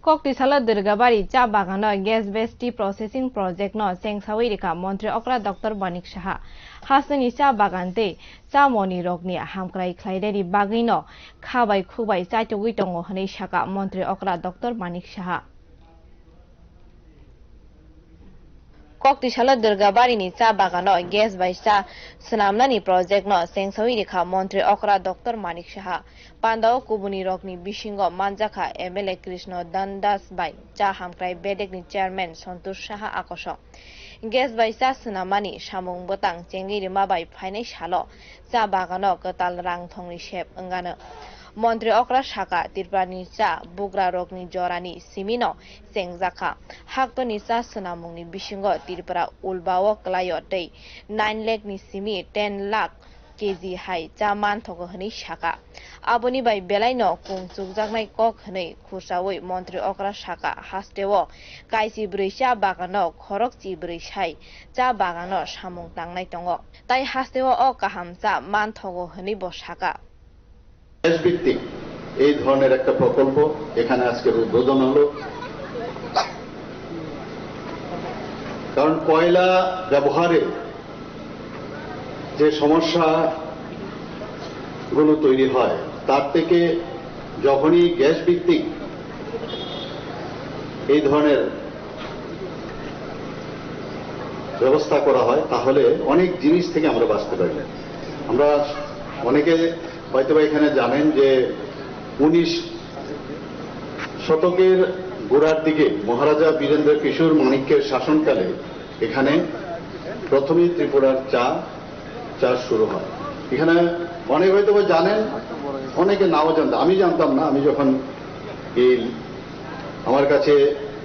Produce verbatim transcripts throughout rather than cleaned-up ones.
Koktisalo Durgabari cha bagano gas waste tea processing project no chengsawi rikha Montri okra Doctor Manik Saha. Hasteni cha bagan tei cha moni rokni hamkrai khlainani bagwi no kha bai khuk bai chaitugwi tongo hwnwi saka Montri okra Doctor Manik Saha. Koktisalo Durgabarini cha bagano gas bai cha swnamnani project no chengsawi rikha Montri okra Doctor Manik Saha. Pandao kubuni rokni bisingo manjakha M L A Krishno Dan Das bai cha hamkrai bedekni chairman Santosh Saha akosong. Gas bai cha swnamani samung bwtang chengwi rima bai phainai salo cha bagano kwtal rang thongni sep wngano. Montri okra saka Tripurani cha bugrarokni jorani simino chengjakha. Haktoni cha swnamungni bisingo Tripura ulbao kwlaio tei nine lakh ni simi ten lakh K G hai cha manthogo hwnwi saka. Aboni bai belaino kung chukjaknai kok hwnwi khursaui Montri okra saka hasteo kaisi brwi cha bagano khorok chi brwi sai cha bagano samung tangnai tongo. Tai hasteo o kaham cha manthogo hwnwi bo saka. দেশভিত্তিক এই ধরনের একটা প্রকল্প এখানে আজকের উদ্বোধন হলো। কারণ কয়লা ব্যবহারে যে সমস্যাগুলো তৈরি হয়, তার থেকে যখনই গ্যাস ভিত্তিক এই ধরনের ব্যবস্থা করা হয়, তাহলে অনেক জিনিস থেকে আমরা বাঁচতে পারি। আমরা অনেকে হয়তোবা এখানে জানেন যে উনিশ শতকের গোড়ার দিকে মহারাজা বীরেন্দ্র কিশোর মাণিক্যের শাসনকালে এখানে প্রথমে ত্রিপুরার চা চাষ শুরু হয়। এখানে অনেক হয়তো বা জানেন, অনেকে নাও জানতেন। আমি জানতাম না। আমি যখন এই আমার কাছে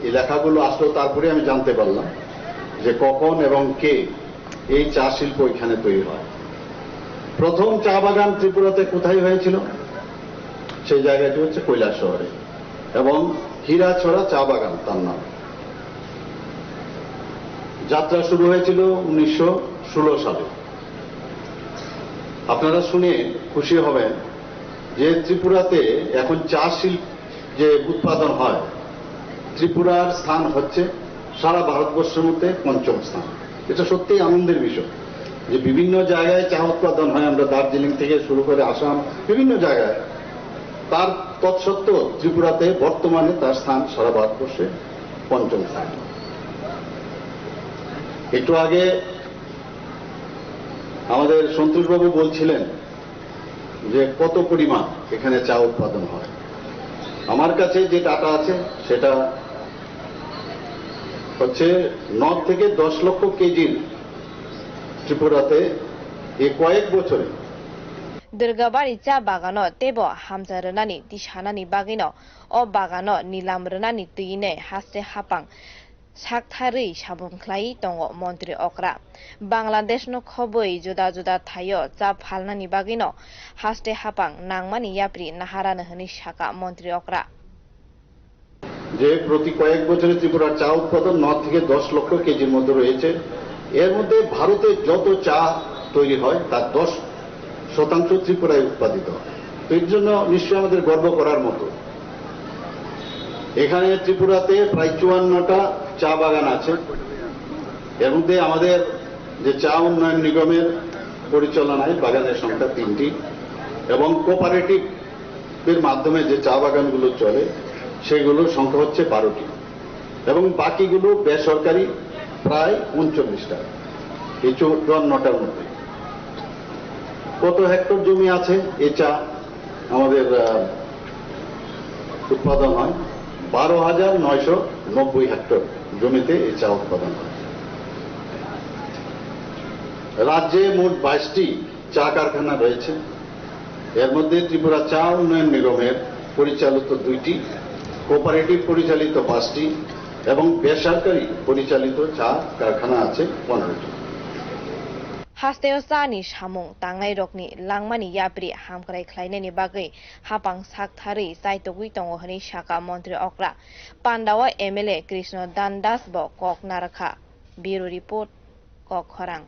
এই লেখাগুলো আসলো, তারপরে আমি জানতে পারলাম যে কখন এবং কে এই চা শিল্প এখানে তৈরি হয়। প্রথম চা বাগান ত্রিপুরাতে কোথায় হয়েছিল? সেই জায়গাটি হচ্ছে কৈলাসহরে এবং হীরাছড়া চা বাগান তার নাম। যাত্রা শুরু হয়েছিল উনিশশো ষোলো সালে। আপনারা শুনে খুশি হবেন যে ত্রিপুরাতে এখন চা শিল্প যে উৎপাদন হয়, ত্রিপুরার স্থান হচ্ছে সারা ভারতবর্ষের মধ্যে পঞ্চম স্থান। এটা সত্যিই আনন্দের বিষয় যে বিভিন্ন জায়গায় চা উৎপাদন হয়, আমরা দার্জিলিং থেকে শুরু করে আসাম, বিভিন্ন জায়গায়। তার তৎসত্ত্বেও ত্রিপুরাতে বর্তমানে তার স্থান সারা ভারতবর্ষে পঞ্চম স্থান। একটু আগে আমাদের সন্তোষবাবু বলছিলেন যে কত পরিমাণ এখানে চা উৎপাদন হয়। আমার কাছে যে ডাটা আছে সেটা হচ্ছে ন থেকে দশ লক্ষ কেজির ত্রিপুরাতে এই কয়েক বছরে। Durgabari cha bagano teibo hamcha rwnani tisanani bagwino o bagano nilam rwnani twinai haste hapang saktharwi samung khlai tongo Montri okra. Bangladeshno khobwi juda juda thaio cha phalnani bagwino haste hapang nangmani yapri naharano hwnwi saka Montri okra. যে প্রতি কয়েক বছরে ত্রিপুরার চা উৎপাদন ন থেকে দশ লক্ষ কেজির মধ্যে রয়েছে। এর মধ্যে ভারতে যত চা তৈরি হয়, তার দশ শতাংশ ত্রিপুরায় উৎপাদিত হয়। তো এর জন্য নিশ্চয়ই আমাদের গর্ব করার মতো। এখানে ত্রিপুরাতে প্রায় চুয়ান্নটা চা বাগান আছে। এর মধ্যে আমাদের যে চা উন্নয়ন নিগমের পরিচালনায় বাগানের সংখ্যা তিনটি এবং কোঅপারেটিভের মাধ্যমে যে চা বাগানগুলো চলে, সেগুলোর সংখ্যা হচ্ছে বারোটি এবং বাকিগুলো বেসরকারি, প্রায় ঊনচল্লিশটা, এই চুয়ান্নটার মধ্যে। কত হেক্টর জমি আছে এই চা আমাদের, আহ, উৎপাদন হয়? বারো হাজার নয়শো নব্বই হেক্টর জমিতে এই চা উৎপাদন হয়। রাজ্যে মোট বাইশটি চা কারখানা রয়েছে। এর মধ্যে ত্রিপুরা চা উন্নয়ন নিগমের পরিচালিত দুইটি, কোঅপারেটিভ পরিচালিত পাঁচটি এবং বেসরকারি পরিচালিত চা কারখানা আছে পনেরোটি। Hasteo chani samung tangnairokni langmani yapri hamkrai khlainani bagwi hapang saktharwi chaitugwi tongo hwnwi saka Montri okra. Pandao M L A Krishno Dan Das bo kok narwkha. Bureau Report, Kok Khorang.